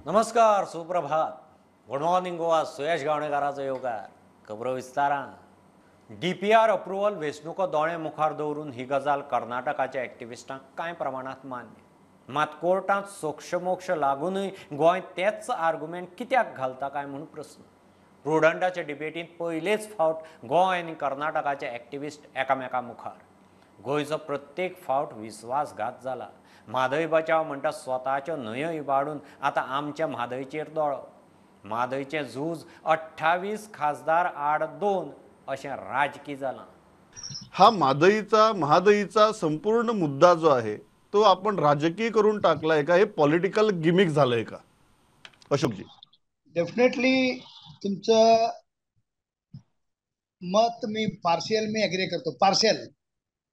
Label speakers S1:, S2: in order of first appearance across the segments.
S1: नमस्कार, सुप्रभात, good morning Goa. सुयश गावणेकाराचो येवकार. खबरो विस्तारान. डीपीआर अप्रुवल वेंचणुको दोळे मुखार दवरून ही गजाल कर्नाटकाच्या एक्टिविस्टांक कांय प्रमाणांत मान्य. मात कोर्टांत सोक्षमोक्ष लागूनय गोंय तेच आर्गुमेंट कित्याक घालता काय म्हूण प्रस्न. प्रुडंटाच्या डिबेटींत पयलेच फावट गोंय आनी कर्नाटकाचे एक्टिविस्ट एकामेका मुखार. गोंयचो प्रत्येक फावट विस्वासघात जाला. म्हादय बचाव म्हणटा स्वताच्यो न्हंयो इबाडून आतां आमच्या म्हादयचेर दोळो. म्हादयचें झूज 28 खासदार आड 2 अशें राजकी जालां.
S2: हा महादईचा संपूर्ण मुद्दा जो आहे तो आपण राजकीय करून टाकलाय का? हे पॉलिटिकल गिमिक झालंय का अशोकजी?
S3: डेफिनेटली तुमचं मत मी पार्शियल मी अग्री करतो. Partial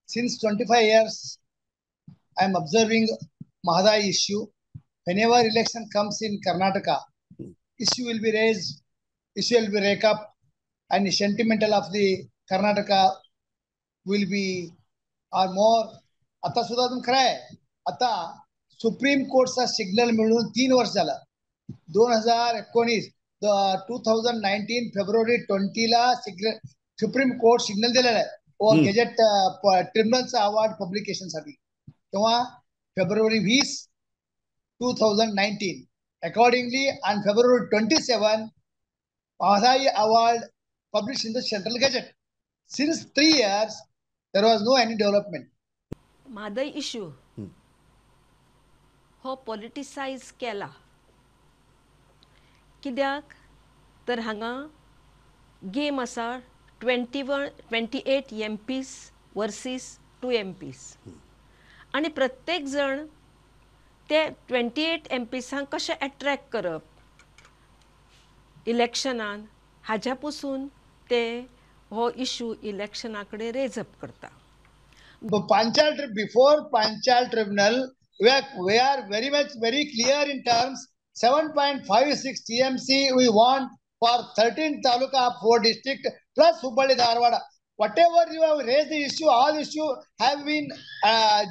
S3: since 25 years I am observing Mahadayi issue. Whenever election comes in Karnataka, issue will be raised, issue will be rake up, and the sentimental of the Karnataka will be or more. आता सुद्धा तुम्ही खरं आहे. आता supreme कोर्टचा signal मिळून 3 वर्ष झालं. 2019 2019 फेब्रुवारी 20ला supreme court signal दिलेला आहे गॅजेट ट्रिब्युनलचा अवॉर्ड पब्लिकेशनसाठी. तेव्हा February 20, 2019 accordingly on February 27 Mahadayi award publish in the central gazette. Since 3 years there was no any development.
S4: Mhadei issue हो पॉलिटिसायज केला कित्याक तर हांगा गेम आसा 28 MPs versus 2 MPs आनी प्रत्येक जण ते 28 MPसांक कशें एट्रॅक्ट करप इलेक्शनान हाज्या पसून ते हो इशू इलेक्शना कडेन रेज अप करता.
S3: Panchal, before Panchal Tribunal, we are very much very clear in terms 7.56 TMC we want for 13 taluka of 4 district plus Hubballi Dharwad. Whatever you have raised the issue, all issue have been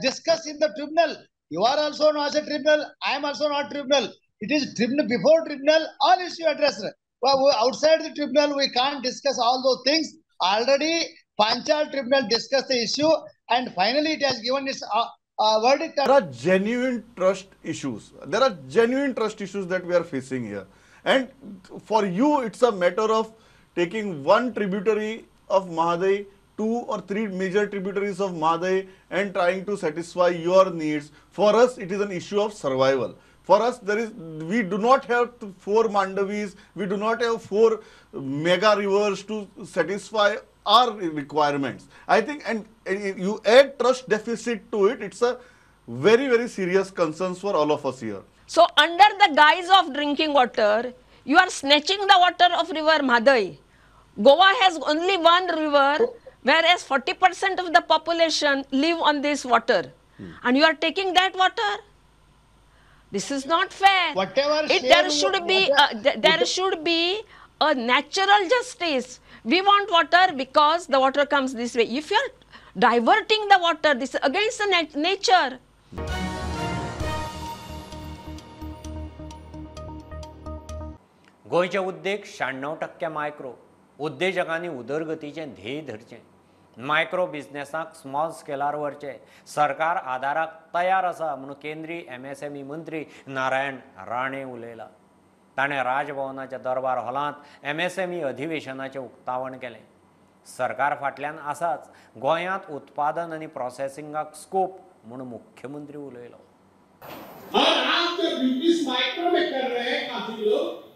S3: discussed in the tribunal. You are also not a tribunal, I am also not tribunal. It is tribunal, before tribunal, all issue addressed. Well, outside the tribunal, we can't discuss all those things. Already Panchal Tribunal discussed the issue and finally it has given its verdict.
S2: There are genuine trust issues. There are genuine trust issues that we are facing here. And for you, it's a matter of taking one tributary of Mahadai, 2 or 3 major tributaries of Mahadai and trying to satisfy your needs. For us, it is an issue of survival. For us, we do not have 4 Mandavis, we do not have 4 mega rivers to satisfy our requirements. I think, and you add trust deficit to it, it's a very, very serious concern for all of us here.
S4: So, under the guise of drinking water, you are snatching the water of river Mhadei. Goa has only one river, whereas 40% of the population live on this water. And you are taking that water. This is not fair.
S3: Whatever
S4: there should be a natural justice. We want water because the water comes this way. If you are diverting the water, this is against the nature.
S1: गोंयचे उद्देग 96% micro उद्देजकांनी उदरगतीचें ध्येय धरचें. Micro बिझनेसाक small scalar व्हरचें. सरकार आदाराक तयार आसा म्हणून केंद्रीय MSME मंत्री नारायण राणे उलयला. ताणें राजभवनाच्या दरबार हॉलांत MSME अधिवेशनाचें उक्तावण केलें. सरकार फाटल्यान आसाच, गोंयांत उत्पादन आनी प्रोसेसिंगाक स्कोप म्हूण मुख्यमंत्री उलयलो.
S5: और आप जो बिजनेस माइक्रो में कर रहे हैं काफी लोग,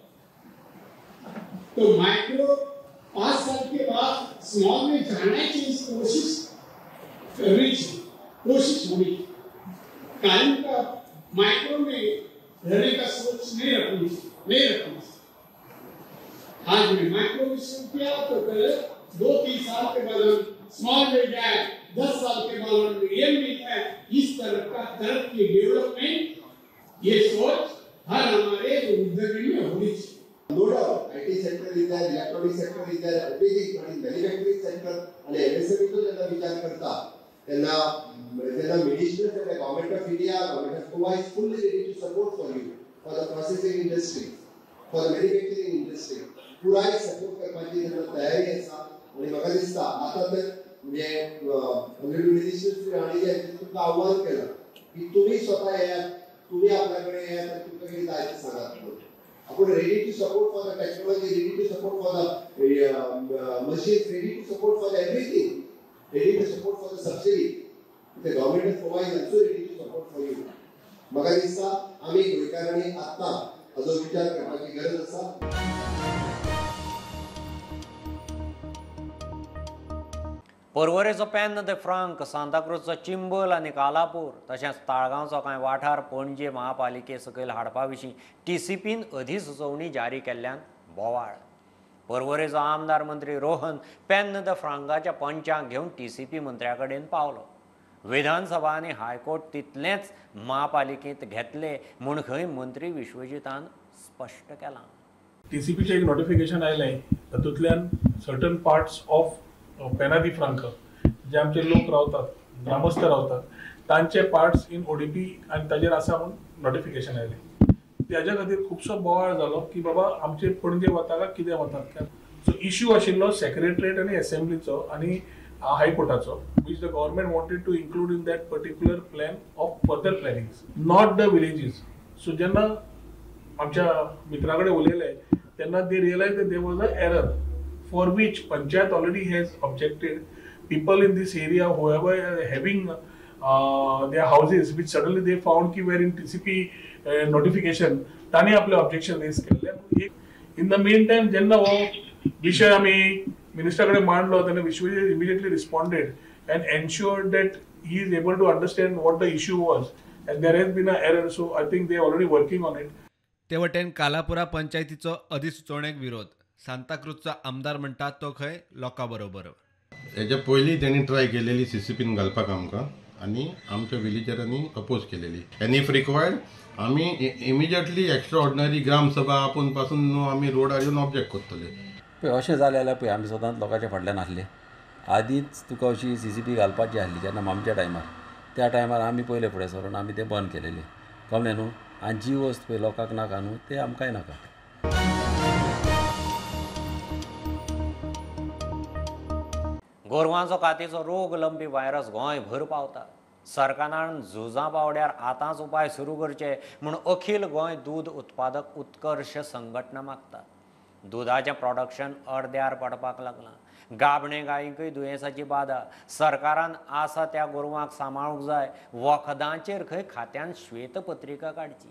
S5: तो माइक्रो 5 साल के बाद स्मॉल में जाने की कोशिश करनी चाहिए, कोशिश होनी कायम का माइक्रो में रहने का सोच नहीं रखनी नहीं रखनी। आज मैं माइक्रो में शुरू किया तो कल 2-3 साल के बाद हम स्मॉल में जाए, 10 साल के बाद हम मीडियम में जाए। इस तरह का तरक्की डेवलपमेंट ये सोच हर हमारे उद्यमी में होनी चाहिए।
S6: No doubt, IT sector is there, electronic sector is there, everything, but in manufacturing sector आणि MSME तो त्यांना विचार करता, त्यांना त्यांना मिनिस्टर त्यांना government of India, government of Goa is fully ready to support for you for the process. processing industry, for the manufacturing industry पुराय support करपाची तेन्ना तयारी आसा. आनी म्हाका दिसता आतां तर म्हणजे ऑनरेबल मिनिस्टर राणे तुमकां आव्हान केलां की तुमी स्वता येयात, तुमी आपल्या कडेन येयात आनी तुमकां कितें जाय तें सांगात म्हणून. आपूण ready to support for the technology, ready to support for the machines, ready to support for everything, ready to support for the subsidy. The government provide also ready to support for you. म्हाका दिसता आमी गोंयकारांनी आतां हाजो विचार करपाची गरज आसा.
S1: पर्वरेचो पेन्न दे फ्रांक, सांताक्रूजचो चिंबल आनी कालापूर तशेंच ताळगांवचो कांय वाठार पणजे महापालिके सकयल हाडपा विशीं टीसीपीन अधिसुचोवणी जारी केल्ल्यान बोवाळ. पर्वरेचो आमदार मंत्री रोहन पेन्न the फ्रांकाच्या पंचांक घेवन टीसीपी मंत्र्या कडेन पावलो. विधानसभा आनी हायकोर्ट तितलेंच महापालिकेंत घेतले म्हूण खंय मंत्री विश्वजीतान स्पश्ट केलां.
S7: टीसीपीचें एक नोटिफिकेशन आयलें, तातूंतल्यान सर्टन पार्ट्स ऑफ पेना दी फ्रांक जे आमचे लोक रावतात, ग्रामस्थ रावतात, तांचे पार्ट्स इन ओडीपी आनी ताजेर आसा म्हूण नोटिफिकेशन आयलें. ताज्या खातीर खुबसो बोवाळ जालो की बाबा आमचे पणजे वता काय कितें वतात. सो इश्यू आशिल्लो सेक्रेटरीएट आनी एसेंब्लीचो आनी हायकोर्टाचो, which the government wanted to include in that particular plan of further plannings, not the villages. So जेन्ना आमच्या मित्रा कडेन उलयले तेन्ना they realise that there was a error for which panchayat already has objected. People in this area whoever having their houses which suddenly they found की were in TCP notification, तांणी आपले objection rays केल्ले. In the mean time जेन्ना हो विशय आमी minister कडेन मांडलो तेन्ना Vishwajit immediately responded and ensured that he is able to understand what the issue was and there has been a error. So I think they already working on it.
S8: ते वटेन कालापुरा पंचायतीचो अधिसुचोवणेक विरोध. सांताक्रूजचो आमदार म्हणटा तो खंय लोकां बरोबर.
S9: हेच्या पयलीं तेणी ट्राय केलेली सीसीपीन घालपाक आमकां आनी आमच्या विलेजरांनी अपोज केलेली. एन्ड if required आमी इमिजिएटली एक्स्ट्रा ऑर्डिनरी ग्रामसभा आपोवन पासून न्हू आमी रोडार येवन ऑब्जेक्ट करतले.
S10: पळय अशें जालें जाल्यार पळय आमी सदांच लोकांच्या फाटल्यान आसले. आदींच तुका अशी सीसीपी घालपाची आसली जेन्ना आमच्या टायमार, त्या टायमार आमी पयले फुडें सरून आमी तें बंद केलेलें. कळ्ळें न्हू? आनी जी वस्त पळय लोकांक नाका न्हू तें आमकांय नाका.
S1: गोरवांचो कातीचो रोग लंपी व्हायरस गोंयभर पावता. सरकारान झुजां पावड्यार आतांच उपाय सुरू करचे म्हूण अखिल गोंय दूद उत्पादक उत्कर्श संघटना मागता. दुदाचें प्रोडक्शन अर्द्यार पडपाक लागलां. गाबणे गायींकय दुयेंसाची बादा. सरकारान आसा त्या गोरवांक सांबाळूंक जाय. वखदांचेर खंय खात्यान श्वेतपत्रिका काडची.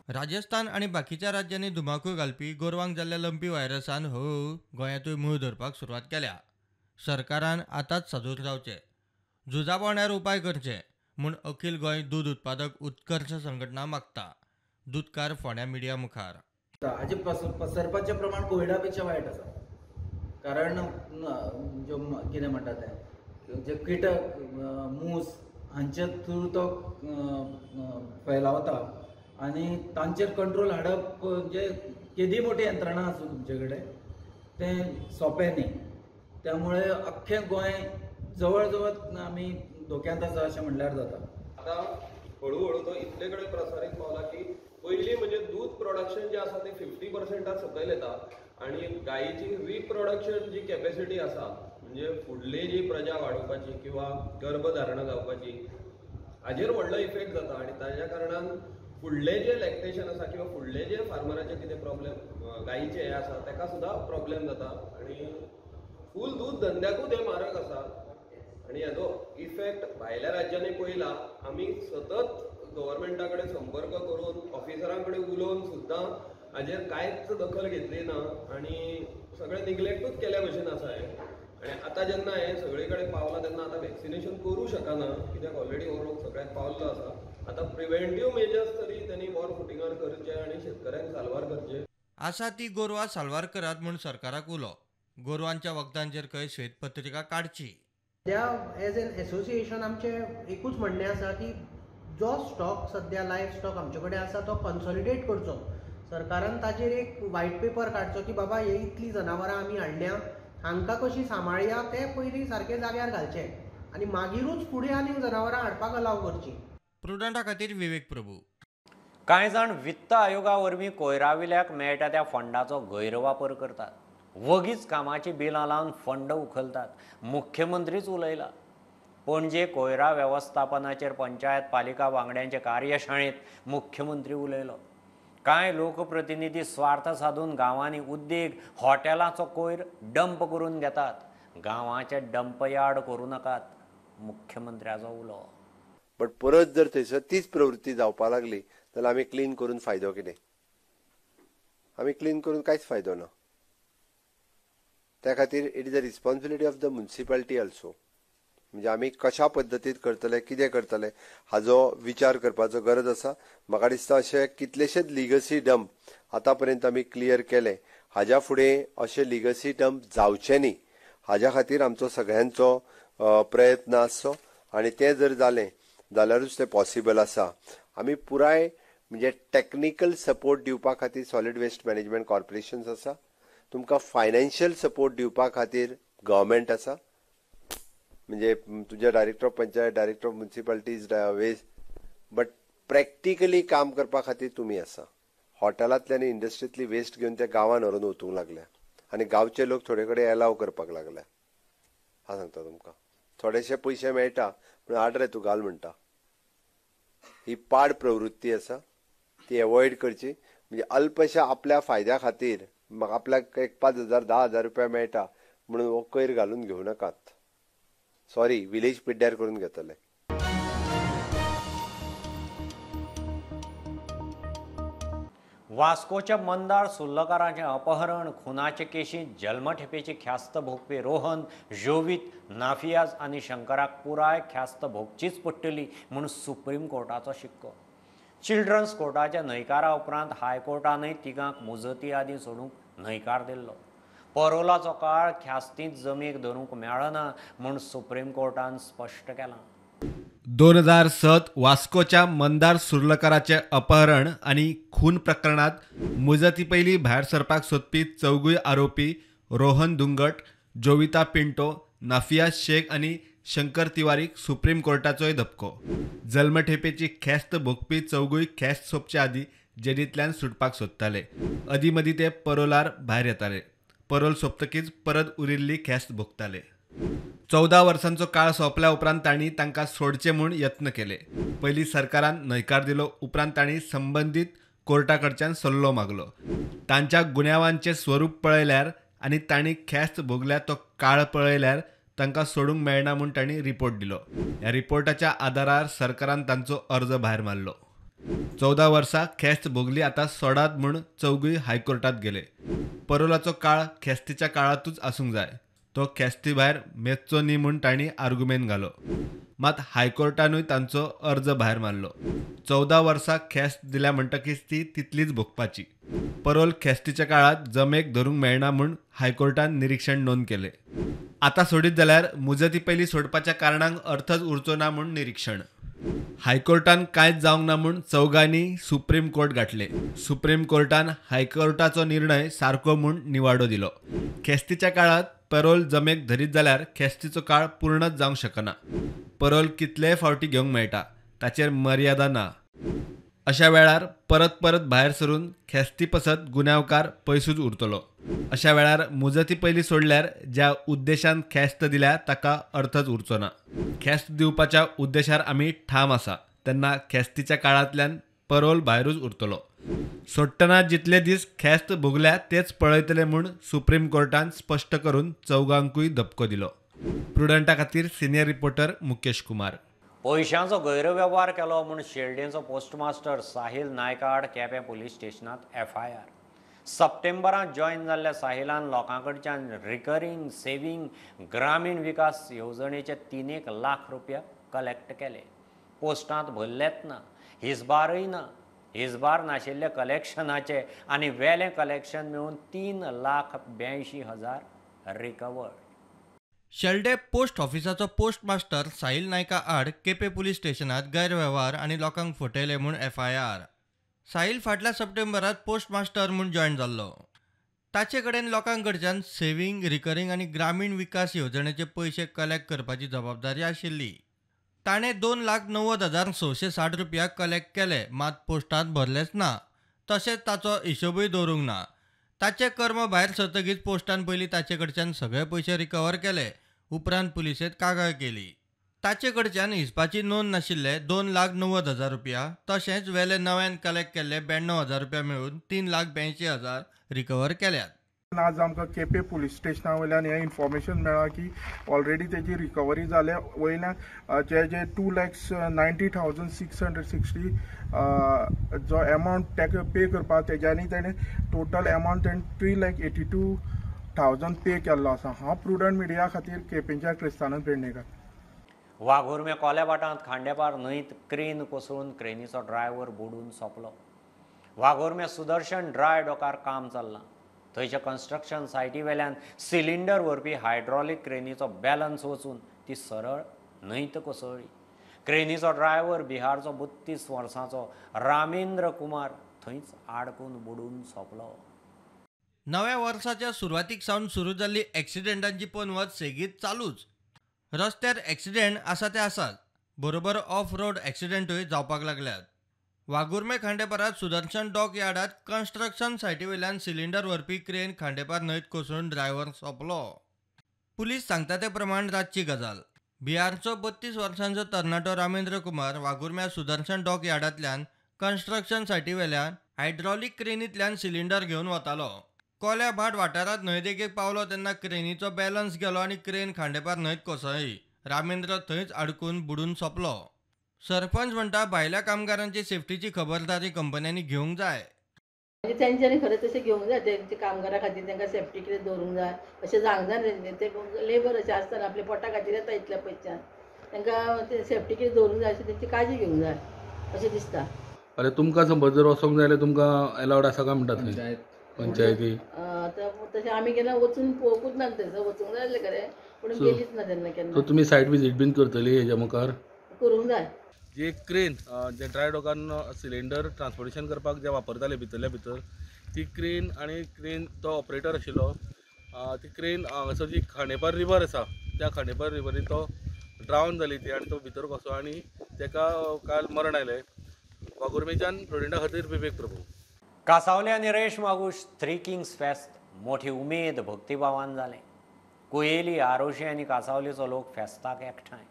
S11: राजस्थान आनी बाकीच्या राज्यांनी धुमाकूळ घालपी गोरवांक जाल्ल्या लंपी व्हायरसान हळूहळू गोंयांतूय मूळ धरपाक सुरवात केल्या. सरकारान आतांच सादूर जावचें, झुजा पावण्यार उपाय करचे म्हूण अखिल गोंय दूद उत्पादक उत्कर्श संघटना मागता. दुदकार फोंड्या मिडिया मुखार.
S12: हाजे पसरपाचें प्रमाण कोविडा पेक्षा वायट आसा, कारण ज्यो कितें म्हणटा तें जे किटक मूस हांचे थ्रू तो फैलावता आनी तांचेर कंट्रोल हाडप म्हणजे केदी मोठी यंत्रणा आसूं तुमचे कडेन तें सोंपें न्ही. त्यामुळे अख्खें गोंय जवळ जवळ आमी धोक्यांत आसा अशें म्हणल्यार जाता.
S13: आतां हळूहळू तो इतले कडेन प्रसारीत पावला की पयलीं म्हणजे दूद प्रोडक्शन जें आसा तें 50% सकयल येता आनी गायेची रिप्रोडक्शन जी कॅपेसिटी आसा म्हणजे फुडली जी प्रजा वाडोवपाची किंवा गर्भधारणा जावपाची हाजेर व्हडलो इफेक्ट जाता आनी ताज्या कारणान फुडलें जें लॅक्टेशन आसा किंवा फुडलें जे फार्मराचे कितें प्रॉब्लेम गायीचे हे आसा ताका सुद्दां प्रॉब्लेम जाता आनी फूल दूद धंद्याकूच हें मारक आसा आनी हाजो इफेक्ट भायल्या राज्यांनी पळयला. आमी सतत गव्हर्मेंटा कडेन संपर्क करून ऑफिसरां कडेन उलोवन सुद्दां हाजेर कांयच दखल घेतली ना आनी सगळें निग्लेक्टूच केल्या भशेन आसा हें. आनी आतां जेन्ना हें सगळे कडेन पावलां तेन्ना आतां वॅक्सिनेशन करूं शकना कित्याक ऑलरेडी हो रोग सगळ्याक पावल्लो आसा. आतां प्रिवेंटीव मेजर्स तरी त्यांनी वॉर फुटिंगार करचे आनी शेतकऱ्यांक साल्वार करचे.
S11: आसा ती गोरवां साल्वार करात म्हूण सरकाराक उलो. गोरवांच्या वखदांचेर खंय श्वेतपत्रिका काडची.
S14: सद्या एज एन एसोसिएशन आमचें एकूच म्हणणें आसा की जो स्टॉक सद्या लायव्ह स्टॉक आमचे कडेन आसा तो कन्सॉलिडेट करचो. सरकारान ताजेर एक व्हायट पेपर काडचो की बाबा हे इतलीं जनावरां आमी हाडल्या हांकां कशीं सांबाळया तें पयलीं सारकें जाग्यार घालचें आनी मागीरूच फुडें आनीक जनावरां हाडपाक अलाव करची.
S11: प्रुडंटा खातीर विवेक प्रभू.
S1: कांय जाण वित्त आयोगा वरवीं कोयराविल्याक मेळटा त्या फंडाचो गैरवापर करतात, वगीच कामाची बिलां लावन फंड उखलतात. मुख्यमंत्रीच उलयला. पणजे कोयरा वेवस्थापनाचेर पंचायत पालिका वांगड्यांचे कार्यशाळेंत मुख्यमंत्री उलयलो. कांय लोकप्रतिनिधी स्वार्थ साधून गांवांनी उद्देग हॉटेलाचो कोयर डंप करून घेतात. गांवाचे डंप यार्ड करूं नाकात, मुख्यमंत्र्याचो उलो.
S6: बट परत जर थंयसर तीच प्रवृत्ती जावपाक लागली जाल्यार आमी क्लीन करून फायदो कितें? आमी क्लीन करून कांयच फायदो ना. त्या खातीर it is a responsibility of the municipality also. म्हणजे आमी कशा पद्दतीन करतले, कितें करतले हाजो विचार करपाचो गरज आसा. म्हाका दिसता अशे कितलेशेच लिगसी डंप आतां पर्यंत आमी क्लियर केले. हाज्या फुडें अशे लिगसी डंप जावचे न्ही हाज्या खातीर आमचो सगळ्यांचो प्रयत्न आसचो आनी तें जर जालें जाल्यारूच तें पॉसिबल आसा. आमी पुराय म्हणजे टॅक्निकल सपोर्ट दिवपा खातीर सॉलिड वेस्ट मॅनेजमेंट कॉर्पोरेशन्स आसा, तुमकां फायनान्शियल सपोर्ट दिवपा खातीर गव्हर्मेंट आसा, म्हणजे तुज्या director of panchayat, director of municipalities, waste, but practically काम करपा खातीर तुमी आसा. हॉटेलांतली आनी इंडस्ट्रींतली वेस्ट घेवन त्या गांवान व्हरून वतूंक लागल्या आनी गांवचे लोक थोडे कडेन एलाव करपाक लागल्या. हांव सांगता तुमकां, थोडेशे पयशे मेळटा म्हणून आड रे तूं घाल म्हणटा. ही पाड प्रवृत्ती आसा, ती एवॉयड करची. म्हणजे अल्पशा आपल्या फायद्या खातीर आपल्याक एक 5,000 10,000 रुपया मेळटा म्हणून हो कोयर घालून घेवं नाकात. सॉरी, विलेज पिड्ड्यार करून घेतले.
S1: वास्कोच्या मंदार सुर्लकाराचें अपहरण, खुनाचे केशींत जल्मठेपेची ख्यास्त भोगपी रोहन, जोवीत, नाफियाज आनी शंकराक पुराय ख्यास्त भोगचीच पडटली म्हूण सुप्रीम कोर्टाचो शिक्को. चिल्ड्रन्स कोर्टाच्या न्हयकारा उपरांत हायकोर्टानय तिगांक मुजती आदीं सोडूंक न्हयकार दिल्लो. परोलाचो काळ ख्यास्तींत जमेक धरूंक मेळना म्हूण सुप्रीम कोर्टान स्पश्ट केलां.
S8: 2007 वास्कोच्या मंदार सुर्लकाराचे अपहरण आनी खून प्रकरणात मुजती पयलीं भायर सरपाक सोदपी चौगूय आरोपी रोहन दुंगट, जोविता पिंटो, नाफिया शेख आनी शंकर तिवारीक सुप्रीम कोर्टाचोय धपको. जल्मठेपेची ख्यास्त भोगपी चौगूय ख्यास्त सोंपचे आदीं जेलींतल्यान सुटपाक सोदताले. अदीं मदीं ते परोलार भायर येताले. परोल सोंपतकीच परत उरिल्ली ख्यास्त भोगताले. 14 वर्सांचो काळ सोंपल्या उपरांत तांणी तांकां सोडचें म्हूण यत्न केले. पयलीं सरकारान न्हयकार दिलो, उपरांत तांणी संबंदीत कोर्टा कडच्यान सल्लो मागलो. तांच्या गुन्यांवांचें स्वरूप पळयल्यार आनी तांणी ख्यास्त भोगल्या तो काळ पळयल्यार तांकां सोडूंक मेळना म्हूण तांणी रिपोर्ट दिलो. ह्या रिपोर्टाच्या आदारार सरकारान तांचो अर्ज भायर मारलो. 14 वर्सां ख्यास्त भोगली, आतां सोडात म्हूण चौगूय हायकोर्टांत गेले. परोलाचो काळ ख्यास्तीच्या काळांतूच आसूंक जाय, तो ख्यास्ती भायर मेजचो न्ही म्हूण तांणी आर्गुमेंत घालो. मात हायकोर्टानूय तांचो अर्ज भायर मारलो. 14 वर्सां ख्यास्त दिल्या म्हणटकीच ती तितलीच भोगपाची. परोल ख्यास्तीच्या काळांत जमेक धरूंक मेळना म्हूण हायकोर्टान निरीक्षण नोंद केलें. आतां सोडीत जाल्यार मुजती पयलीं सोडपाच्या कारणांक अर्थच उरचो ना म्हूण निरीक्षण. हायकोर्टान कांयच जावंक ना म्हूण चौगांनी सुप्रीम कोर्ट गांठले. सुप्रीम कोर्टान हायकोर्टाचो निर्णय सारको म्हूण निवाडो दिलो. ख्यास्तीच्या काळांत परोल जमेक धरीत जाल्यार ख्यास्तीचो काळ पूर्णच जावंक शकना. परोल कितलेय फावटी घेवंक मेळटा, ताचेर मर्यादा ना. अशा वेळार परत परत भायर सरून ख्यास्ती पसत गुन्यांवकार पयसूच उरतलो. अशा वेळार मुजती पयलीं सोडल्यार ज्या उद्देशान ख्यास्त दिल्या ताका अर्थच उरचो ना. ख्यास्त दिवपाच्या उद्देशार आमी ठाम आसा तेन्ना ख्यास्तीच्या काळांतल्यान परोल भायरूच उरतलो. सोडटना जितले दीस ख्यास्त भोगल्या तेच पळयतले म्हूण सुप्रीम कोर्टान स्पश्ट करून चौगांकूय धपको दिलो. प्रुडंटा खातीर सिनियर रिपोर्टर मुकेश कुमार.
S1: पयशांचो गैरवेव्हार केलो म्हूण शेल्डेंचो पोस्टमास्टर साहिल नायका आड केपें पुलीस स्टेशनांत एफआयआर. सप्टेंबरांत जॉयन जाल्ल्या साहिलान लोकां कडच्यान रिकरींग सेव्हिंग ग्रामीण विकास येवजणेचे 3 लाख रुपया कलेक्ट केले. पोस्टांत भरलेच ना, हिसबारय ना. हिसबार नाशिल्ले कलेक्शनाचे आनी वेलें कलेक्शन मेळून 3,82,000 रिकवर्ड.
S11: शेल्डे पोस्ट ऑफिसाचो पोस्ट मास्टर साहिल नायका आड केपें पुलीस स्टेशनांत गैरवेव्हार आनी लोकांक फटयले म्हूण एफआयआर. साहिल फाटल्या सप्टेंबरांत पोस्ट मास्टर म्हूण जॉयन जाल्लो. ताचे कडेन लोकां कडच्यान सेव्हिंग, रिकरींग आनी ग्रामीण विकास येवजणेचे पयशे कलेक्ट करपाची जबाबदारी आशिल्ली. ताणें 2,90,660 रुपया कलेक्ट केले, मात पोस्टांत भरलेच ना. तशेंच ताचो हिशोबूय दवरूंक ना. ताचें कर्म भायर सरतकीच पोस्टान पयलीं ताचे कडच्यान सगळे पयशे रिकवर केले. उपरांत पुलिसेंत कागाळ केली. ताचे कडच्यान हिसपाची नोंद नाशिल्ले 2,90,000 रुपया तशेंच वेले नव्यान कलेक्ट केल्ले 92,000 रुपया मेळून 3,82,000 रिकवर केल्यात.
S15: आज आमकां केपें पुलीस स्टेशना वयल्यान हें इन्फॉर्मेशन मेळ्ळां की ऑलरेडी तेजी रिकवरी जाल्या. वयल्यान जे जे 2,90,660 जो एमावंट ताका पे करपाक तेज्यांनी तेणें टोटल एमावंट तेणें 3,82,000 पे केल्लो आसा. हांव प्रुडंट मिडिया खातीर केपेंच्या क्रिस्तानंद पेडणेकर.
S1: वाघुर्मे कोल्याभाटांत खांडेपार न्हंयत क्रेन कोसळून क्रेनीचो ड्रायव्हर बुडून सोंपलो. वाघुर्मे सुदर्शन ड्राय डॉकार काम चल्लां. थंयच्या कन्स्ट्रक्शन सायटी वेल्यान सिलिंडर व्हरपी हायड्रॉलीक क्रेनीचो बॅलन्स वचून ती सरळ न्हंयत कोसळ्ळी. क्रेनीचो ड्रायव्हर बिहारचो 32 वर्सांचो रामेंद्र कुमार थंयच आडकून बुडून सोंपलो.
S11: नव्या वर्साच्या सुरवातीक सावन सुरू जाल्ली एक्सिडेंटांची पनवत सेगीत चालूच. रस्त्यार एक्सिडेंट आसा ते आसात, बरोबर ऑफ रोड एक्सिडेंटूय जावपाक लागल्यात. वाघुर्मे खांडेपारांत सुदर्शन डॉक यार्डांत कन्स्ट्रक्शन सायटी वयल्यान सिलिंडर व्हरपी क्रेन खांडेपार न्हंयत कोसळून ड्रायव्हर सोंपलो. पुलीस सांगता ते प्रमाण रातची गजाल. बिहारचो 32 वर्सांचो तरणाटो रामेंद्र कुमार वाघुर्म्या सुदर्शन डॉक यार्डांतल्यान कन्स्ट्रक्शन सायटी वेल्यान हायड्रॉलीक क्रेनींतल्यान सिलिंडर घेवन वतालो. कोल्याभाट वाठारांत न्हंय देगेक पावलो तेन्ना क्रेनीचो बॅलन्स गेलो आनी क्रेन खांडेपार न्हंयत कोसळ्ळी. रामेंद्र थंयच आडकून बुडून सोंपलो. सरपंच म्हणटा भायल्या कामगारांची सेफ्टीची खबरदारी कंपन्यांनी घेवंक जाय.
S16: म्हणजे तेंच्यांनी खरें तशें घेवंक जाय, तेंच्या कामगारा खातीर तांकां सेफ्टी कितें दवरूंक जाय अशें जावंक जाय. ते लेबर अशें आसतना आपल्या पोटा खातीर येता इतल्या पयशान, तांकां ते सेफ्टी कितें दवरूंक जाय अशें तेंची काळजी घेवंक जाय अशें दिसता.
S17: अरे तुमकां समज जर वचोंक जाय जाल्यार तुमकां एलावड आसा काय म्हणटा थंय पंचायती?
S16: तशें आमी केन्ना वचून पळोवंकूच ना, थंयसर वचूंक जाय आसलें खरें, पूण गेलीच ना तेन्ना केन्ना.
S17: सो तुमी सायट विजीट बीन करतली हेज्या मुखार?
S16: करूंक जाय.
S17: जी क्रेन जे ड्राय डॉकान सिलिंडर ट्रान्सपोर्टेशन करपाक जे वापरताले भितरल्या भितर, ती क्रेन आनी क्रेन तो ऑपरेटर आशिल्लो, ती क्रेन हांगासर जी खांडेपार रिवर आसा त्या खांडेपार रिवरीन तो ड्रावन जाली ती आनी तो भितर कसो आनी ताका काल मरण आयलें. वाघुर्मेच्यान प्रुडंटा खातीर विवेक प्रभू.
S1: कासावले आनी रेश मागूश थ्री किंग्स फेस्त मोठी उमेद भक्तिभावान जालें. कुयेली, आरोशी आनी कासावलेचो लोक फेस्ताक एकठांय.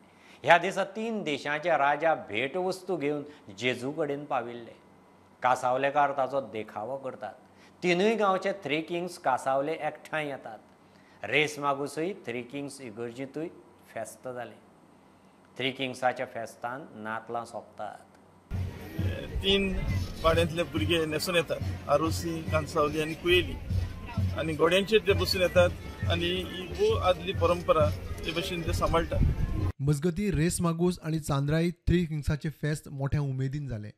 S1: ह्या दिसा 3 देशांचे राजा भेटवस्तू घेवन जेजू कडेन पाविल्ले. कासावलेकार ताचो देखावो करतात. 3 गांवचे थ्री किंग्स कासावले एकठांय येतात. रेस मागूसय थ्री किंग्स इगर्जींतूय फेस्त जालें. थ्री किंग्साच्या फेस्तान नातलां सोंपतात.
S18: 3 वाड्यांतले भुरगे न्हेसून येतात, आरोसी, कांसावली आनी कुयेली, आनी घोड्यांचेर ते बसून येतात आनी ही खूब आदली परंपरा ते भशेन ते सांबाळटात.
S19: मजगती रेस मागूस आनी चांद्राई थ्री किंग्साचे फेस्त मोठ्या उमेदीन जालें.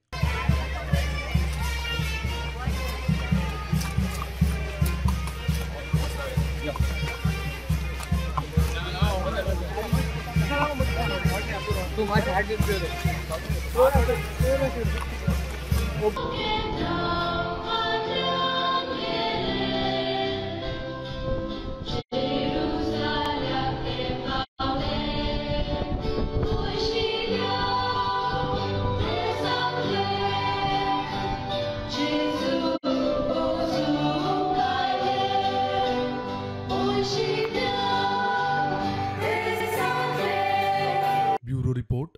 S19: Bureau report,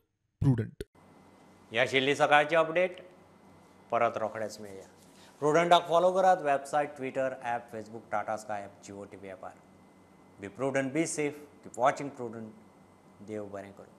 S19: Prudent.
S1: ही आशिल्ली सकाळची अपडेट. परत रोखडेच मेळया. प्रुडंटाक फॉलो करात website, Twitter, app, Facebook, Tata Sky app, Jio TV ॲपार. Be prudent, be safe, keep watching Prudent. देव बरें करूं.